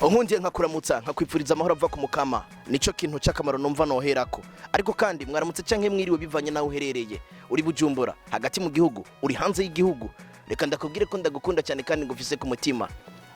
Unkundiye nkakuramutsa, nkakwipfuriza amahoro ava ku Mukama, nico kintu cy'akamaro numva noherako. Ariko kandi mwaramutse canke mwiriwe, bivanye naho uherereye. Uri Bujumbura hagati mu gihugu, uri hanze y'igihugu, reka ndakubwire ko ndagukunda cyane kandi ngufise ku mutima.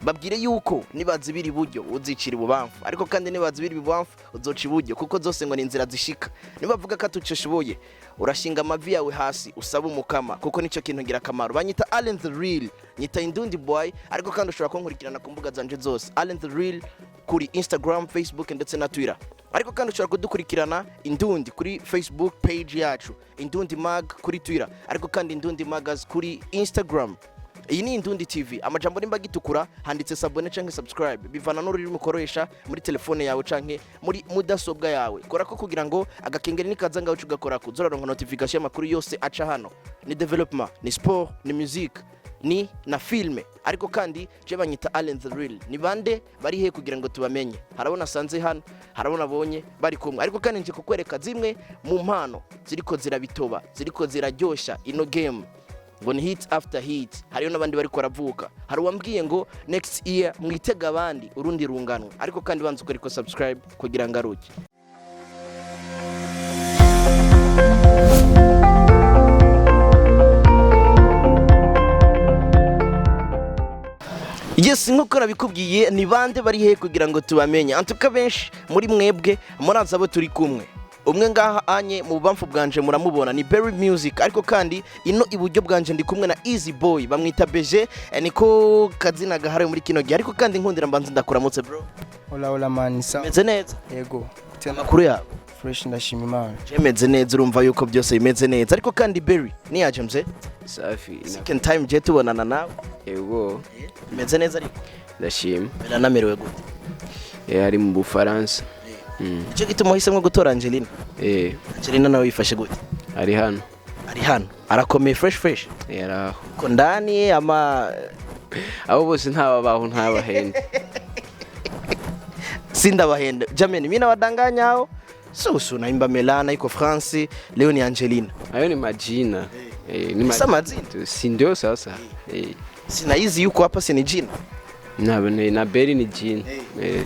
Babwire yuko nibazibira iburyo uzicira ibubamfu, ariko kandi nibazibira ibubamfu uzoca iburyo, kuko zose ngo ni inzira zishika. Nibavuga ko atucishoboye, urashinga amavi yawe hasi usaba Umukama, kuko nicyo kintu ngirakamaro. Banyita Allen the Real, nyita Indundi Boy, ariko kandi ushobora kunkurikirana ku mbuga zanje zose, Allen the Real kuri Instagram, Facebook ndetse na Twitter. Ariko kandi ushobora kudukurikirana Indundi kuri Facebook page yacu, Indundi Mag kuri Twitter, ariko kandi Indundi Magaz kuri Instagram. Iyi ni Indundi TV. Amajambo nimba gitukura handitse s'abonner canke subscribe, bivana n'ururimi ukoresha muri telefone yawe canke muri mudasobwa yawe. Kora ko kugira ngo agakengeri nikaza ngaho uce ugakorako, uzoraronka notification y'amakuru yose aca hano. Ni development, ni sport, ni music, ni na filme. Ariko kandi je banyita Allen the Real. Ni bande bari he kugira ngo tubamenye? Harabona sanze hano, harabona abonye bari kumwe. Ariko kandi nje kukwereka zimwe mu mpano ziriko zirabitoba, ziriko ziraryosha ino game, ngo ni hit after hit. Hariyo n'abandi bariko baravuka. Hari uwambwiye ngo next year mwitega abandi urundi runganwe. Ariko kandi banza ukoreko subscribe kugira ngo aruke. Yes, nkuko nabikubwiye, ni bande bari he kugira ngo tubamenye? Antuka benshi muri mwebwe murazi abo turi kumwe. Umwe ngaha anye mu bubamfu bwanje muramubona, ni Berry Music. Ariko kandi ino iburyo bwanje ndi kumwe na Easy Boy, bamwita Beje, niko kazina gahariwe muri kino gihe. Ariko kandi nkundira mbanze ndakuramutse, bro. Hola hola man, sawa. Meze neza. Yego. Amakuru yawe? Fresh, ndashima Imana. Je meze neza, urumva yuko byose bimeze neza. Ariko kandi Berry niyaje mze. Safi. Second time je tubonana nawe. Yego. Meze neza ariko. Ndashima. Biranamerewe gute? Ari mu Bufaransa. Nicyo gituma wahisemo gutora Angelina? Eh. Angelina nawe yifashe gute? Ari hano. Ari hano, arakomeye, fresh fresh. Ari aho. Ko ndani ama Abo bose ntababaho, ntabahenda. Sindabahenda jameni, mimi nawadanganya hao. Susu naimba Melana iko France, leo ni Angelina. Ayo ni majina. Ni Sasa majina. Si ndio sasa? Sina hizi yuko hapa, si ni jina. Na Berry ni jina.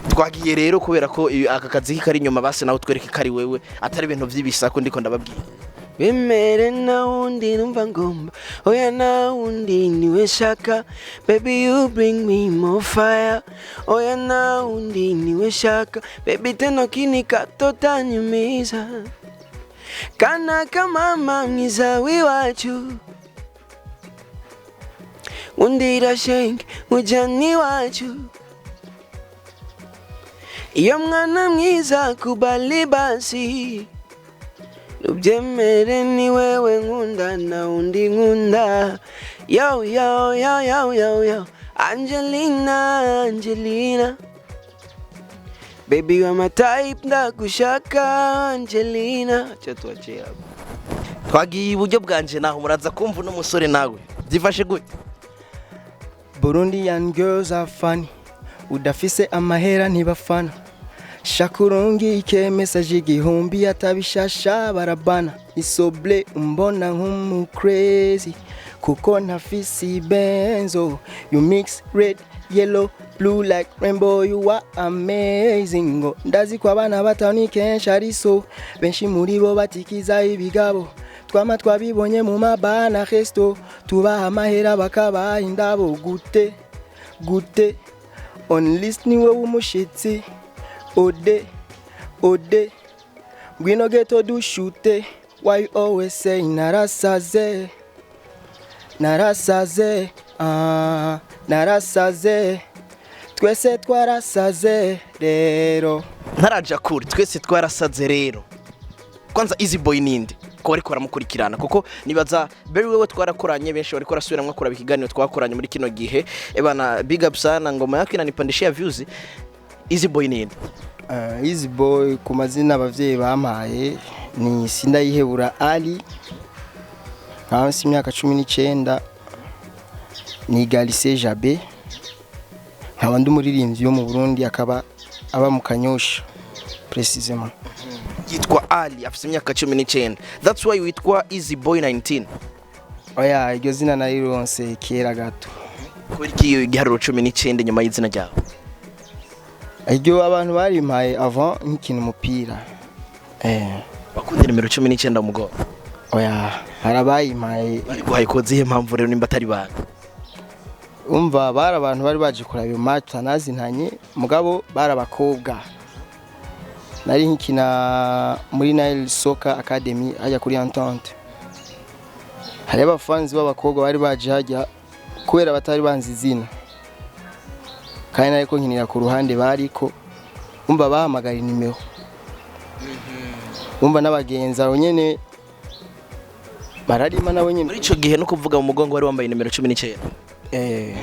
Twagiye rero kubera ko aka kazi kari inyuma, basi nawe twereke kari wewe, atari ibintu by'ibisako ndiko ndababwira. Bemere na wundi numva ngomba, oya na wundi niwe shaka. Baby, you bring me more fire. Oya na wundi niwe shaka. Baby, tena kinikatotanyumiza. Kana kamama mwiza w'iwacu, undira shenge mujani wacu. Iyo mwana mwiza kubali basi. Ubyemere ni wewe nkunda na undi nkunda. Yo yo yo yo yo yo, Angelina, Angelina. Baby, you are my type, ndagushaka Angelina. Acha tuachie hapo. Twagiye iburyo bwanje naho muraza kumva uno musore nawe byifashe gute? Burundian girls are funny. Udafise amahera ntibafana. Shakurungi message 1000 atabishasha barabana. Isoble umbona nk'umu crazy kuko ntafise benzo. You mix red, yellow, blue like rainbow, you are amazing. Ngo ndazi ko abana bato ni kenshi ari so, benshi muri bo batikiza ibigabo. Twama twabibonye mu mabana resto, tubaha amahera bakabaha indabo. Gute gute on list ni wowe umushitsi ode ode, ngwino geto dushute. Why you always say narasaze, narasaze, ah, narasaze, twese twarasaze rero. Ntaraja kure, twese twarasaze rero. Kwanza Easy Boy ninde ko bariko baramukurikirana? Kuko nibaza Berry wewe twarakoranye, benshi bariko barasubiramwo kuraba ikiganiro twakoranye muri kino gihe. Ebana, big up sana, ngoma yako inanipandishia views. Easy Boy ninde? Easy Boy ku mazina abavyeyi bampaye ni Sindayihebura Ali, nkaba mfise imyaka 19, niga Lycée Jabe, nkaba ndi umuririmbyi wo mu Burundi, akaba aba mu Kanyosha précisément. Yitwa Ali, afite imyaka 19, that's why witwa Easy Boy 19? Oya, iryo zina narironse kera gato. Kubera iki iyo igiharuro 19 nyuma y'izina ryawe? Iryo abantu barimpaye avant nkikina umupira. Wakunda nimero 19 mu mugongo? Oya, harabayimpaye. Bari guhaye ko zihe mpamvu rero nimba atari banga? Umva, bari abantu bari baje kuraba iyo match tutanazintanye, mugabo bari abakobwa. Nari nkikina muri Nile Soccer Academy hajya kuri Entente, hari abafanzi b'abakobwa bari baje hajya kubera batari banzi izina, kandi nariko nkinira ku ruhande bariko. Umva, bahamagara inimero, umva, n'abagenzi aho nyene bararima nabo nyene. Muri ico gihe no kuvuga mu mugongo wari wambaye nimero 19? Eh.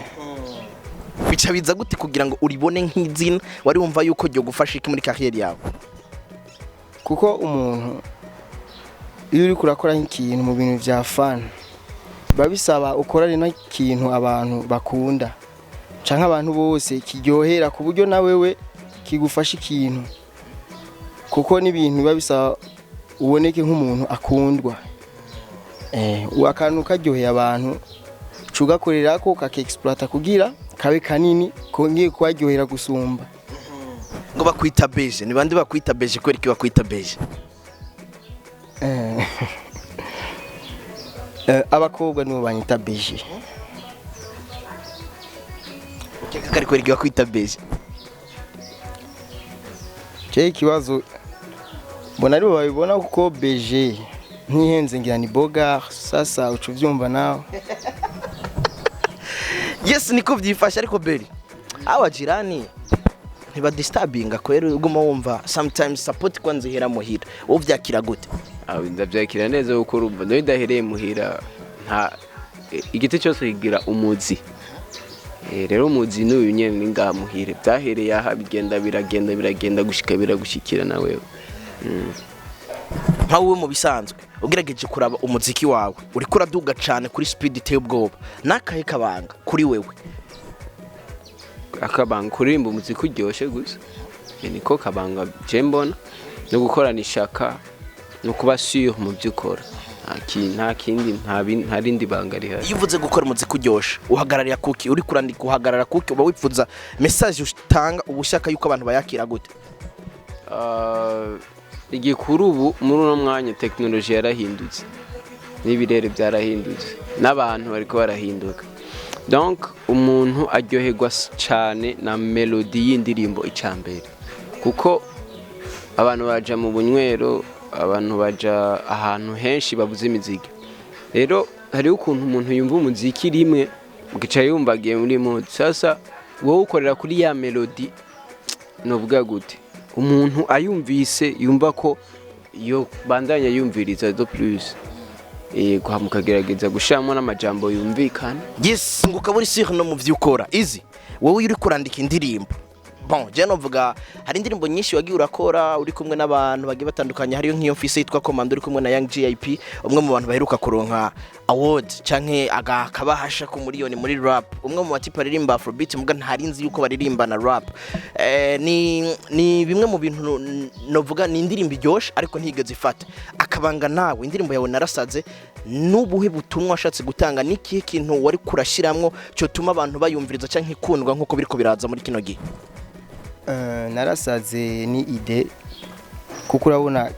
Bica biza gute kugira ngo uribone nk'izina? Wari wumva yuko ryo gufasha iki muri carrière yawe? Kuko umuntu iyo uriko urakora nk'ikintu mu bintu vya fan, biba bisaba ukorane n'ikintu abantu bakunda canke abantu bose kiryohera, ku buryo na wewe kigufasha ikintu, kuko n'ibintu biba bisaba uboneke nk'umuntu akundwa. Akantu karyoheye abantu cugakorerako kakexploita kugira kabe kanini, kongeye kubaryohera gusumba. Ngo bakwita Beje, ni bande bakwita Beje? Kubera iki bakwita Beje? Abakobwa nibo banyita Beje. Ukeka ko ari kubera iki bakwita Beje? Je, ikibazo mbona aribo babibona, kuko BG ntihenze, ngira ni bogar. Sasa uca uvyumva nawe. Yes, niko byifashe. Ariko beri aba jirani ntibadisturbinga kwera uguma wumva sometimes support kwanza ihera muhira, wowe uvyakira gute? Aho ndabyakira neza, kuko urumva nayo idahereye muhira, nta igiti cyose kigira umuzi. Rero umuzi n'uyu nyene ni ngaha muhira byahereye, aha bigenda biragenda biragenda gushika biragushikira na wewe. Nka wowe mu bisanzwe ugerageje kuraba umuziki wawe uriko uraduga cane kuri speed iteye ubwoba, nakahe kabanga kuri wewe? Akabanga kuririmba umuziki uryoshe gusa. Niko kabanga je mbona, no gukorana ishaka, no kuba sûr mu byo ukora. Nta kindi, nta rindi banga rihari. Iyo uvuze gukora umuziki uryoshe, uhagararira kuki? Uri kurandika uhagarara kuki? Uba wifuza message utanga, uba ushaka yuko abantu bayakira gute? Igikuru ubu muri uno mwanya, tekinoloji yarahindutse n'ibirere byarahindutse n'abantu bariko barahinduka. Donc umuntu aryoherwa cane na melody y'indirimbo icambere, kuko abantu baja mu bunywero, abantu baja ahantu henshi babuze imiziki. Rero hariho ukuntu umuntu yumva umuziki rimwe ugica yumva agiye muri mode. Sasa wowe ukorera kuri ya melody, novuga gute, umuntu ayumvise yumva ko yo bandanya yumviriza de plus. Yego, mukagerageza gushiramo n'amajambo yumvikana. Yes, ngo ukaba uri sûr no mu vyo ukora. Izi wowe iyo uri kurandika indirimbo, bon, je novuga hari indirimbo nyinshi wagiye urakora uri kumwe n'abantu bagiye batandukanye. Hariyo nk'iyo mfise yitwa Commando uri kumwe na Young GIP, umwe mu bantu baheruka kuronka award canke agakabahasha ku miliyoni muri rap, umwe mu batipa aririmba afrobeat, muga ntarinzi yuko baririmba na rap. Ni bimwe mu bintu novuga ni indirimbo iryoshe, ariko ntigeze ifata akabanga. Nawe indirimbo yawe Narasaze, n'ubuhe butumwa washatse gutanga? N'ikihe kintu wari kurashiramwo cyotuma abantu bayumviriza canke ikundwa nk'uko biriko biraza muri kino gihe? Narasaze ni idée, kuko urabona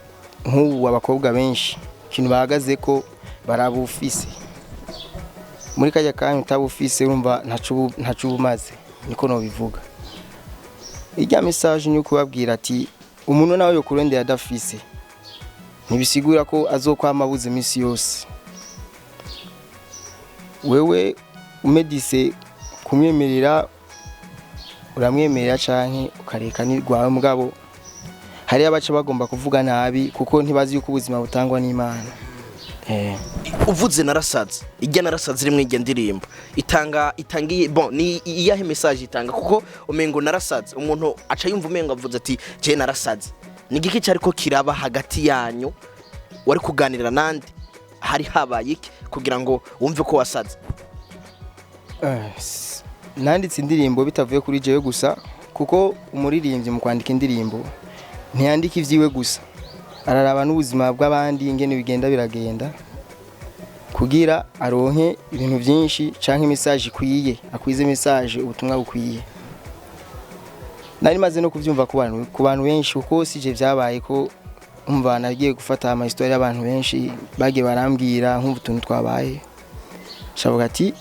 nk'ubu abakobwa benshi ikintu bahagaze ko barabufise muri kajya kanya, utabufise urumva ntaco uba umaze, niko nobivuga. Irya message ni ukubabwira ati umuntu nawe yokurondera adafise, ntibisigura ko azokwama abuze iminsi yose. Wewe umedise kumwemerera, uramwemerera canke ukareka, ni rwawe. Mugabo hariyo abaca bagomba kuvuga nabi kuko ntibazi yuko ubuzima butangwa n'Imana. Uvuze Narasaze, ijya Narasaze rimwe, ijya ndirimbo itanga itangiye, bon, ni iyahe message itanga? Kuko umengo narasaze, umuntu aca yumva umengo avuze ati je narasaze. Ni igiki cyariko kiraba hagati yanyu? Wari kuganira nande? Hari habaye iki kugira ngo wumve ko wasaze? Nanditse indirimbo bitavuye kuri jewe gusa, kuko umuririmbyi mu kwandika indirimbo ntiyandika ivyiwe gusa, araraba n'ubuzima bw'abandi ingene bigenda biragenda kugira aronke ibintu byinshi canke message ikwiye, akwize message, ubutumwa bukwiye. Nari maze no kuvyumva ku bantu benshi, kuko sije vyabaye ko umva nagiye gufata ama histoires y'abantu benshi bagiye barambwira, nkumva utuntu twabaye, shavuga ati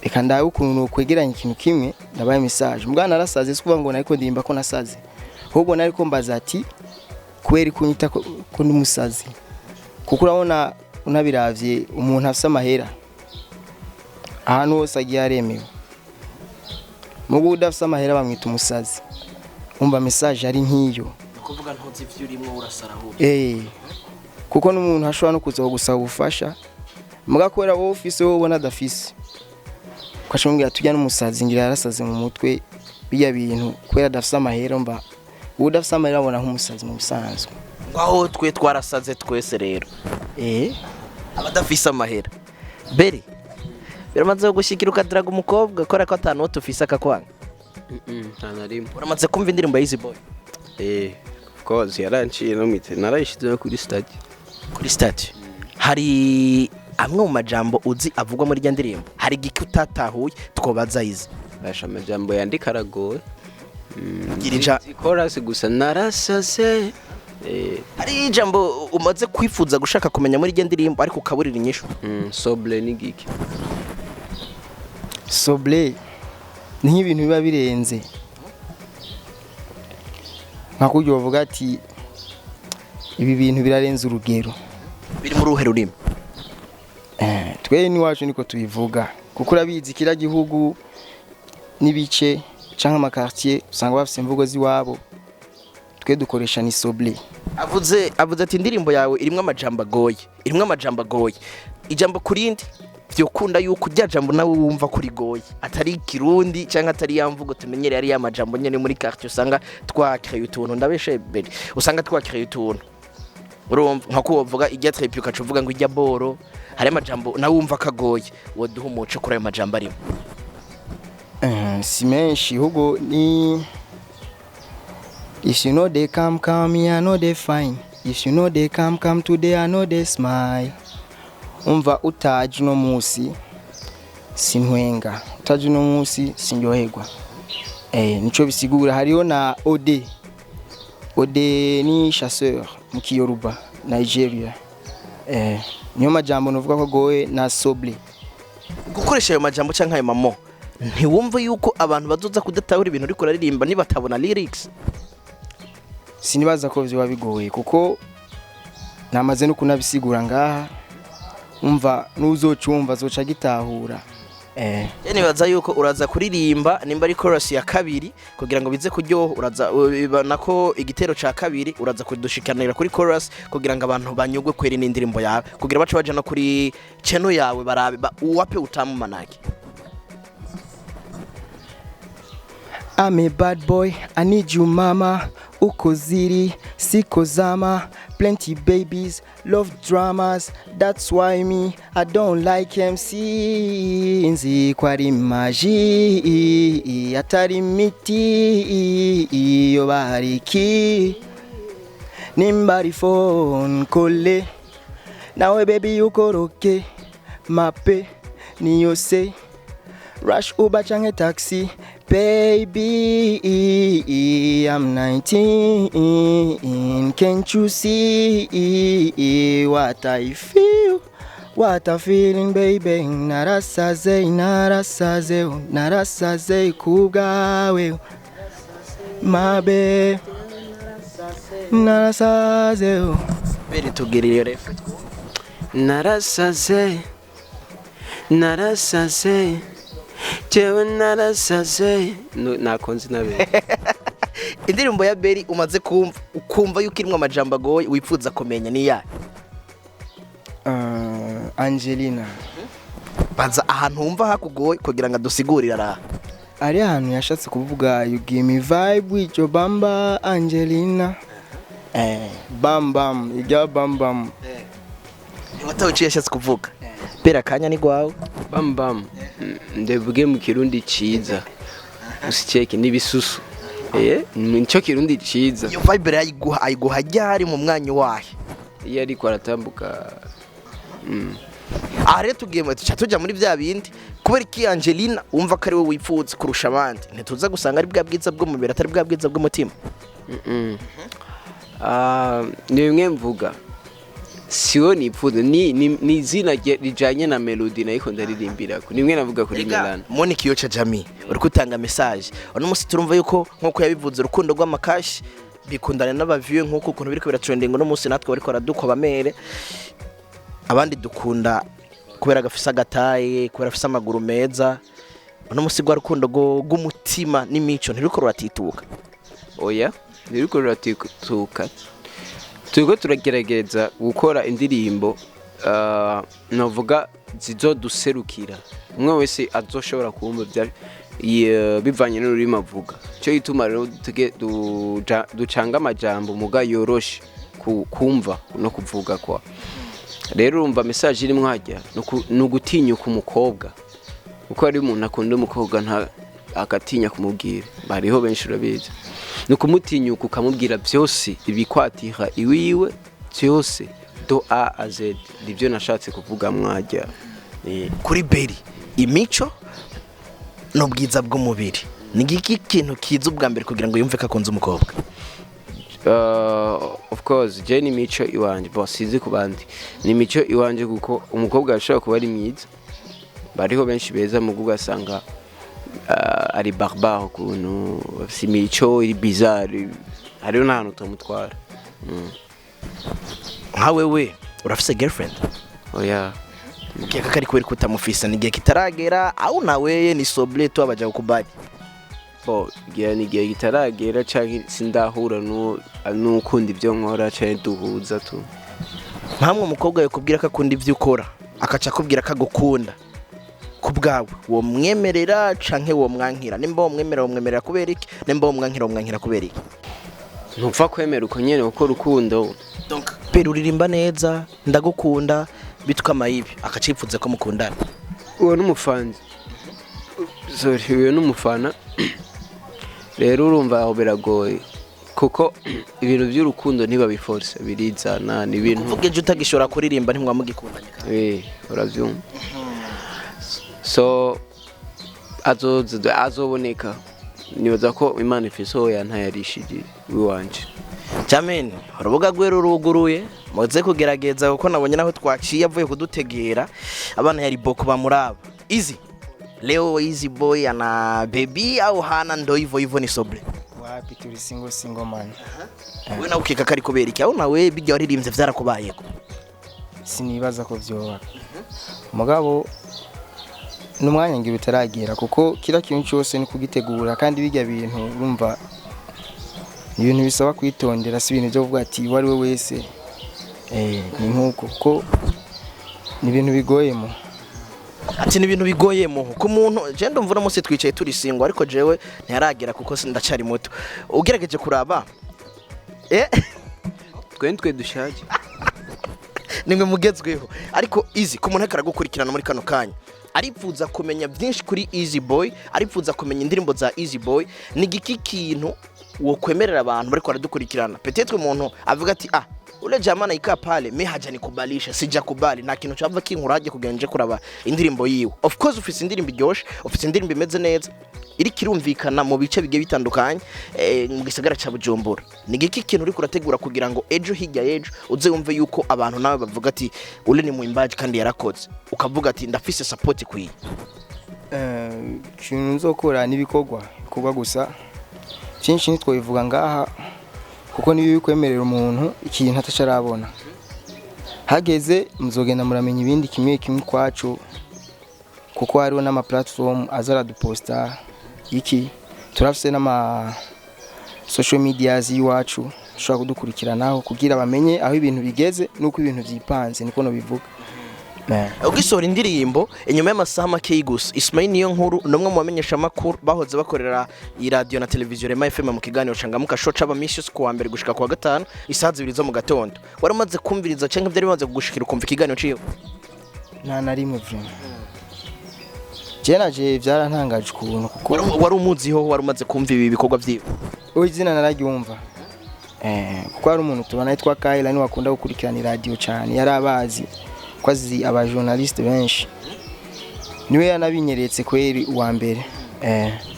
reka ndabe ukuntu nokwegeranya ikintu kimwe, ndabaye message. Mbwa narasaze, si kuvuga ngo nariko ndirimba ko nasaze, ahubwo nariko mbaza ati kubera kunyita ko ndi umusazi, kuko urabona unabiravye umuntu afise amahera ahantu hose agiye aremewe, mugu udafise amahera bamwita umusazi. Umva message ari nk'iyo. Ni ukuvuga ntuzi ivyo urimwo, urasara ahubwo. Kuko n'umuntu ashobora no kuza gusaba ubufasha, muga kubera wowe ufise, wowe ubona adafise, ukashobora tujya n'umusazi, ngira yarasaze mu mutwe bijya bintu kubera adafise amahera. Mba uwo udafise amahera abona nk'umusazi mu bisanzwe. Ngaho twe twarasaze twese rero, abadafise amahera. Beri biramaze gushikira ukadiraga umukobwa kubera ko atanu tufise akakwanga? Nta na rimwe. Uramaze kumva indirimbo ya Easy Boy? Of course, yaranciye no mwite, narayishize no kuri stade. Kuri statut hari amwe mu majambo uzi avugwa muri irya ndirimbo? Hari igiki utatahuye twobaza izi? Basha, amajambo yandika aragoye. Gira Chorus gusa narasase. Hari ijambo umaze kwifuza gushaka kumenya muri irya ndirimbo ariko ukaburira inyishu? Sobre ni giki? Sobre ni nk'ibintu biba birenze, nka kurya bavuga ati ibi bintu birarenze urugero. Biri muri uruhe rurimi? Twe n'iwacu niko tubivuga, kuko urabizi kira gihugu n'ibice canke ama quartier usanga bafise imvugo z'iwabo. Twe dukoresha ni sobre. Avuze ati indirimbo yawe irimwo amajambo agoye, irimwo amajambo agoye, ijambo ku rindi. Vyokunda yuko rya jambo nawe wumva ko rigoye, atari ikirundi cyangwa atari ya mvugo tumenyereye, ari ya majambo nyene muri quartier usanga twakreye utuntu. Ndabeshe beri? Usanga twakreye utuntu, urumva nka ko wovuga ijya trepi ukaca uvuga ngo ijya boro. Hari amajambo nawe wumva kagoye, woduha umuco kuri ayo majambo arimo? Si menshi, ahubwo ni "If you know they come come me, I know they fine. If you know they come come today, I know they smile." Umva utaje uno musi sintwenga, utaje uno musi sinryoherwa. Nico bisigura. Hariho na ode. Ode ni chasseur mu Kiyoruba, Nigeria. Niyo majambo novuga ko agoye na sobre. Gukoresha ayo majambo cyangwa ayo mamo, ntiwumva yuko abantu bazoza kudatahura ibintu uriko uraririmba nibatabona lyrics? Sinibaza ko vyoba bigoye, kuko namaze no kunabisigura ngaha. Umva n'uzocumva azoca agitahura. Je nibaza yuko uraza kuririmba nimba ari chorus ya kabiri kugira ngo bize kuryoha, uraza nako igitero ca kabiri uraza kudushikanira kuri chorus kugira ngo abantu banyugwe kweri n'indirimbo yawe, kugira bace baja no kuri channel yawe barabe uwape utamu manake. I'm a bad boy, I need you mama. Uko ziri, siko zama. Plenty babies, love dramas. That's why me, I don't like MC. Nzi ko ari maji, atari imiti, iyo bariki. Nimba ari phone, kole. Nawe baby ukoroke, mape, niyo se. Rush Uber canke taxi. Baby, I'm 19. Can't you see what I feel? What I feeling, baby? Narasaze, narasaze, narasaze kubwawe. My babe, narasaze. Beri, tubwire iyo ref. Narasaze, narasaze, jewe narasaze. Nakonze nabe. Indirimbo ya Beri umaze kumva ukumva yuko irimo amajambo agoye wifuza kumenya ni yayo? Angelina. Baza ahantu wumva hakugoye kugira ngo adusigurire araha. Ari ahantu yashatse kuvuga "You give me vibe with your bamba Angelina", bam bam ijya bam bam. Ntiwatawe icyo yashatse kuvuga. Beri, akanya ni gwawe. Bam bam. Ndavuge mu Kirundi ciza, usiceke n'ibisusu, nico Kirundi ciza. Iyo vibe rero ayiguha ryari, mu mwanya wahe? Iyo ariko aratambuka. Aha rero tugiye tuca tujya muri bya bindi. Kubera iki Angelina wumva ko ari we wipfuza kurusha abandi? Ntituza gusanga ari bwa bwiza bw'umubiri, atari bwa bwiza bw'umutima? Ah, ni bimwe mvuga, siwo nipfuza, ni izina rijanye na melody nayiko ndaririmbirako. Ni bimwe navuga kuri Melana. Monique Yocha Jami, uri gutanga message uno munsi. Turumva yuko nkuko yabivuze, urukundo rw'amakashi bikundana n'abavieux, nkuko ukuntu biriko biratrending uno munsi, natwe bariko baradukwa bamere abandi dukunda kubera gafise agataye, kubera afise amaguru meza. Uno munsi rwa rukundo rw'umutima n'imico ntiruriko ruratituka? Oya, ntiriko ruratituka. Turiko turagerageza gukora indirimbo, novuga zizoduserukira, umwe wese azoshobora kumva bivanye n'ururimi avuga. Cyo gituma rero ducanga amajambo muga yoroshe kumva no kuvuga. Kwa rero urumva message irimwo hajya ni ugutinyuka umukobwa, kuko hari umuntu akunda umukobwa nta agatinya kumubwira. Bariho benshi, urabizi. Ni ukumutinyuka ukamubwira byose ibikwatira iwiwe byose, de A à Z. Nibyo nashatse kuvuga mwajya. Kuri Beri, imico n'ubwiza bw'umubiri, ni iki kintu kiza ubwa mbere kugira ngo yumve ko akunze umukobwa? Of course, je ni imico iwanje. Bo sinzi ku bandi, ni imico iwanje, kuko umukobwa ashobora kuba ari mwiza, bariho benshi beza, mugo ugasanga ari barbare ukuntu, afise imico iri bizarre, hariho n'ahantu utamutwara. Nka wewe urafise girlfriend? Oya. Ukeka ko ari kubera ko utamufise, ni igihe kitaragera, au nawe ni sobre tu abaja kukubali? Bo igihe ni igihe kitaragera, canke sindahura n'ukunda ibyo nkora canke duhuza tu. Nkamwe umukobwa yakubwira ko akunda ibyo ukora, akaca akubwira ko agukunda, ku bwawe wo mwemerera canke wo mwankira? Nimba wo mwemerera, wo mwemerera kubera iki? Nimba wo mwankira, wo mwankira kubera iki? Ntupfa kwemera uko nyene, kuko urukundo Donc pera uririmba neza, ndagukunda, bitwa amayibi, akacipfuza ko mukundana. Uwo n'umufanzi, sorry, uwo n'umufana. Rero urumva aho biragoye, kuko ibintu by'urukundo ntibabiforce, birizana, ni ibintu Kuvuga ejo utagishobora kuririmba, ntimwamugikundanye kandi. Eh, urabyumva. So azoza, azoboneka. Nibaza ko Imana ifise uwo yantayarishije iwanje. Jameni, urubuga rwe ruruguruye, muze kugerageza, kuko nabonye naho twaciye avuye kudutegera abana yari boko bamuraba. Easy leo, Easy Boy ana baby au hana? Ndo hivyo hivyo, ni sobre? Wapi, turi single, single man. We nawe ukeka ko ari kubera iki, aho nawe bijya waririmbye vyarakubayeko? Sinibaza ko vyoba, mugabo n'umwanya ngira utaragera, kuko kila kintu cyose ni kugitegura, kandi bijya bintu urumva ni ibintu bisaba kwitondera, si ibintu byo kuvuga ati uwo ari we wese. Ni nk'uko, kuko ni ibintu bigoyemo. Ati ni ibintu bigoyemo ku muntu. Je ndumva uno munsi twicaye turi single, ariko jewe ntiyaragera kuko ndacyari muto ugerageje kuraba. Twe nitwe dushaje. Nimwe mugezweho. Ariko Easy, ku muntu ariko aragukurikirana muri kano kanya, aripfuza kumenya byinshi kuri Easy Boy, aripfuza kumenya indirimbo za Easy Boy, ni giki kintu wokwemerera abantu bariko baradukurikirana? Peut-être umuntu avuga ati: "Ah, ule jamaa naikaa pale, mi hajanikubalisha, sijakubali, nta kintu cyava kinkura hajye kugira nje kuraba indirimbo yiwe." Of course ufise indirimbo iryoshe, ufise indirimbo imeze neza, iriko irumvikana mu bice bigiye bitandukanye mu gisagara ca Bujumbura. Ni giki kintu uriko urategura kugira ngo ejo, hirya y'ejo, uze wumve yuko abantu nawe bavuga ati: "Ule ni mwimbaji kandi yarakoze," ukavuga ati: "Ndafise support ikwiye"? Ikintu nzokora n'ibikorwa, ibikorwa gusa. Byinshi ntitwabivuga ngaha, kuko niyo bikwemerera umuntu ikintu atacarabona. Hageze muzogenda muramenya ibindi kimwe kimwe kwacu, kuko hariho n'ama platform aza araduposta iki, turafise n'ama social medias y'iwacu ushobora kudukurikiranaho kugira bamenye aho ibintu bigeze n'uko ibintu vyipanze. Niko nobivuga. Ugisohora indirimbo, inyuma y'amasaha make gusa, Ismail niyo nkuru ni umwe mu bamenyesha amakuru bahoze bakorera iradiyo na televiziyo Rema FM, mu kiganiro Cangamuka Show caba misi yose kuwa mbere gushika kuwa gatanu isaha 2 zo mu gatondo. Wari umaze kumviriza canke vyari bimaze kugushikira ukumva ikiganiro ciwe? Nta na rimwe, vraiment. Je naje vyarantangaje ukuntu, kuko Wari umuziho? Wari umaze kumva ibi bikorwa vyiwe? Uwo izina nararyumva, kuko hari umuntu tubona yitwa Kayila, niwe akunda gukurikirana iradiyo cyane, yari abazi. Ko azi aba journaliste benshi, niwe yanabinyeretse kweri uwa mbere.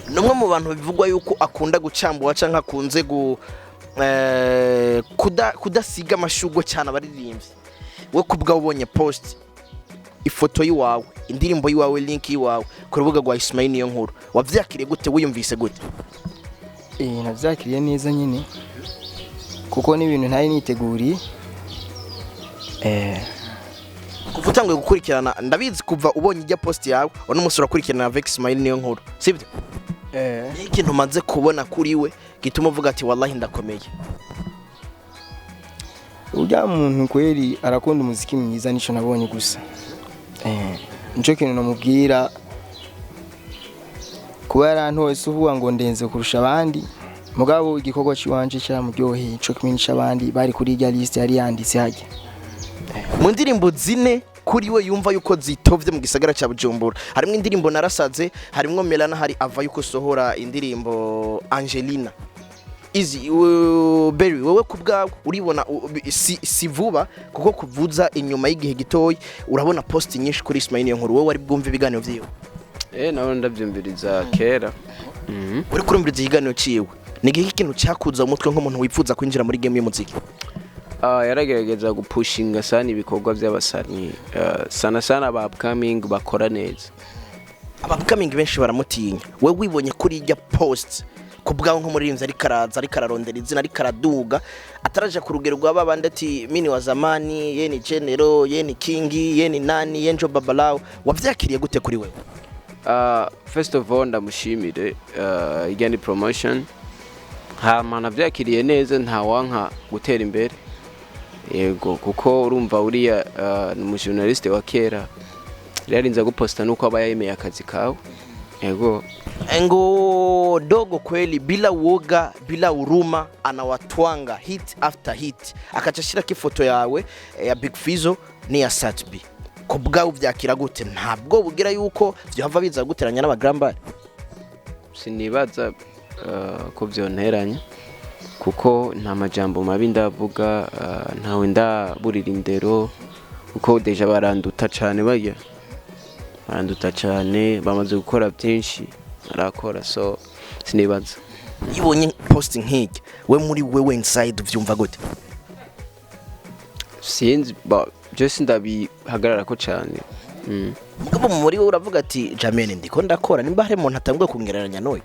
Ni umwe mu bantu bivugwa yuko akunda gucambuwa canke akunze kudasiga amashurwe cyane abaririmbyi. We kubwawe, ubonye post, ifoto y'iwawe, indirimbo y'iwawe, link y'iwawe ku rubuga rwa Ismail Niyo Nkuru, wavyakiriye gute? Wiyumvise gute? Navyakiriye neza nyine, kuko n'ibintu ntari niteguriye. Kuva utanguye gukurikirana, ndabizi kuva ubonye ijya post yawe, uno munsi urakurikirana avec Ismail Niyo Nkuru, sibyo? Eh. Ni ikintu umaze kubona kuri we gituma uvuga ati: "Wallahi ndakomeye"? Urya muntu kweri arakunda umuziki mwiza, nico nabonye gusa. Nico kintu namubwira. Kuba yarantoye si uvuga ngo ndenze kurusha abandi, mugabo igikorwa ciwanje caramuryoheye, ico kimwe c'abandi bari kuri irya liste yari yanditse harya. Mu ndirimbo zine kuri we yumva yuko zitovye mu gisagara cya Bujumbura, harimo indirimbo Narasaze, harimo Melana, hari ava yuko sohora indirimbo Angelina. Izi Berry, wowe ku bwawe uribona si vuba, kuko kuvuza inyuma y'igihe gitoyi urabona post nyinshi kuri Ismail Niyo Nkuru. Wowe wari bwumve ibiganiro vyiwe? Nawe ndabyumviriza kera. Uri kurumviriza ikiganiro ciwe, ni igihe ikintu cyakuza umutwe nk'umuntu wifuza kwinjira muri game y'umuziki? Yaragerageza gupushinga sana ibikorwa by'abasanii, sana sana aba upcoming bakora neza. Aba upcoming benshi baramutinya. We wibonye kuri ijya post, ku bwawe nk'umuririmbyi ariko araza, ariko ararondera izina, ariko araduga, ataraja ku rugero rwa babandi ati mini wa zamani, ye ni general, ye ni king, ye ni nani, ye njo babalao, wavyakiriye gute kuri wewe? First of all, ndamushimire, ijya ni promotion. Hama navyakiriye neza, ntawanka gutera imbere. Yego, kuko urumva uriya ni umujournaliste wa kera, yarinze guposta nuko aba yemeye akazi kawe. Yego. Ngo dogo kweli, bila woga, bila huruma, anawatwanga hit after hit, akaca ashirako ifoto yawe, ya Big Fizzo n'iya Sat-B. Ku bwawe uvyakira gute? Ntabwo bugira yuko vyohava biza guteranya n'abagrambari? Sinibaza ko vyonteranya, kuko nta majambo mabi ndavuga, ntawe ndaburira indero, kuko déjà baranduta cane, barya baranduta cane, bamaze gukora byinshi barakora, so sinibaza. Iyo ubonye post nk'irya, we muri wewe inside uvyumva gute? Sinzi je sindabihagararako cane. Mugabo muri wowe uravuga ati: "Jamene, ndiko ndakora, nimba hari umuntu atanguye kungereranya n'uyu."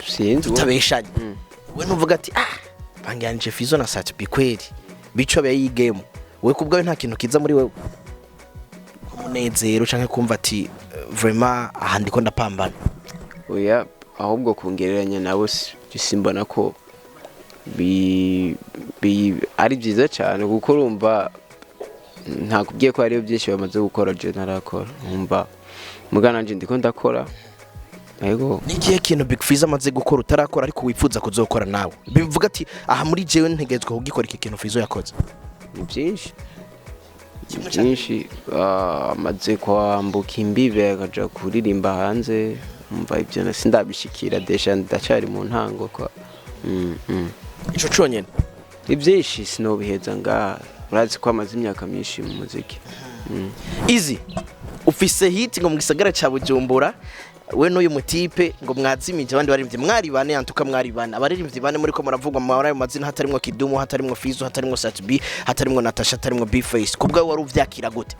Sinzi Tutabeshanye, Mm. we nuvuga ati: "Ah, bangiranije Fizzo na Sat-B kweri, bico game." We kubwawe nta kintu kiza muri wewe, umunezero canke kumva ati: "Vraiment, aha ndiko ndapambana"? Oya, ahubwo kungereranya nabo simbona ko ari byiza cyane, kuko urumva ntakubwiye ko hariyo byinshi bamaze gukora je ntarakora. Umva, muga nanje ndiko ndakora. Yego. Ni ikihe kintu Big Fizzo amaze gukora utarakora ariko wifuza kuzokora nawe, bivuga ati: "Aha muri jewe ntegerezwa kugikora iki kintu Fizzo yakoze"? Ni byinshi, ni byinshi. Amaze kwambuka imbibe akaja kuririmba hanze. Umva, ibyo na sindabishikira, déjà ndacari mu ntango kwa. Ico conyene? Ni byinshi, sinobiheza ngaha. Urazi ko amaze imyaka myinshi mu muziki. Easy, ufise hit ngo mu gisagara ca Bujumbura, we n'uyu mutipe ngo mwazimije abandi baririmbyi. Mwari bane, yantuka mwari bane, abaririmbyi bane muri ko muravugwa mu ayo mazina, hatarimwo Kidumu, hatarimwo Fizzo, hatarimwo Sat-B, hatarimwo Natasha, hatarimwo Bface. Kubwawe wari uvyakira gute?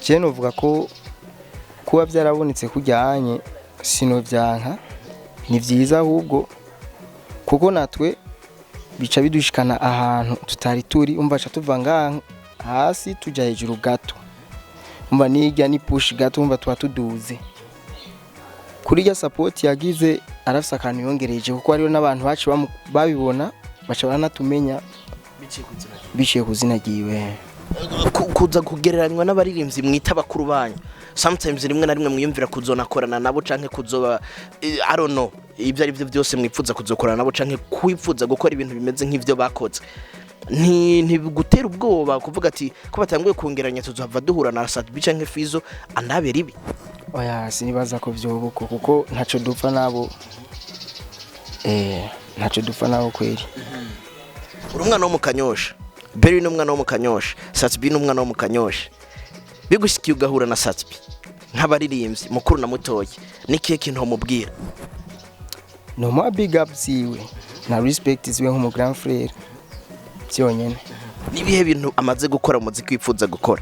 Je novuga ko kuba byarabonetse kujyanye sinovyanka, ni vyiza ahubwo, kuko natwe bica bidushikana ahantu tutari turi. Umva, ca tuva ngaha hasi tuja hejuru gato. Umva, nirya ni push gato, umva tuba tuduze. Kuri rya support yagize, arafise akantu yongereje, kuko hariho n'abantu bacu babibona baca baranatumenya biciye ku zina ryiwe. Kuza kugereranywa n'abaririmbyi mwita bakuru banyu, sometimes rimwe na rimwe mwiyumvira kuzonakorana nabo canke kuzoba, I don't know, ibyo ari byo byose mwipfuza kuzokorana nabo canke kwipfuza gukora ibintu bimeze nk'ivyo bakoze, ntibigutera ubwoba kuvuga ati ko batanguye kongeranya, tuzohava duhura na Sat-B canke Fizzo andabera ibi? Oya, sinibaza ko vyoba uko, kuko ntaco dupfa nabo, ntaco dupfa nabo kweri. Uri umwana wo mu Kanyosha, Berry ni umwana wo mu Kanyosha, Sat-B ni umwana wo mu Kanyosha. Bigushikiye ugahura na Sat-B nk'abaririmbyi mukuru na mutoyi, nikihe kintu mubwira? Nomuha big up ziwe na respect ziwe nk'umu grand frère byonyene. Nibihe bintu amaze gukora mu muziki wifuza gukora?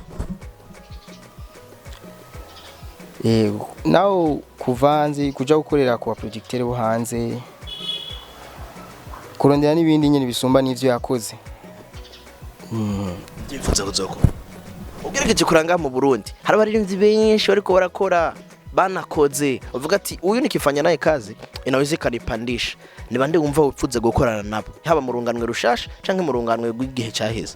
Nawe kuva nzi kuja gukorera ku baproducteur bo hanze, kurondera n'ibindi nyine bisumba n'ivyo yakoze. Byifuza kuzokora ugerageje kuranga mu Burundi, hari abaririmbyi benshi bariko barakora, banakoze, uvuga ati uyu nikifanya naye kazi inaweza ikanipandisha. Ni bande wumva wifuza gukorana nabo, haba mu runganwe rushasha canke mu runganwe rw'igihe cyaheze?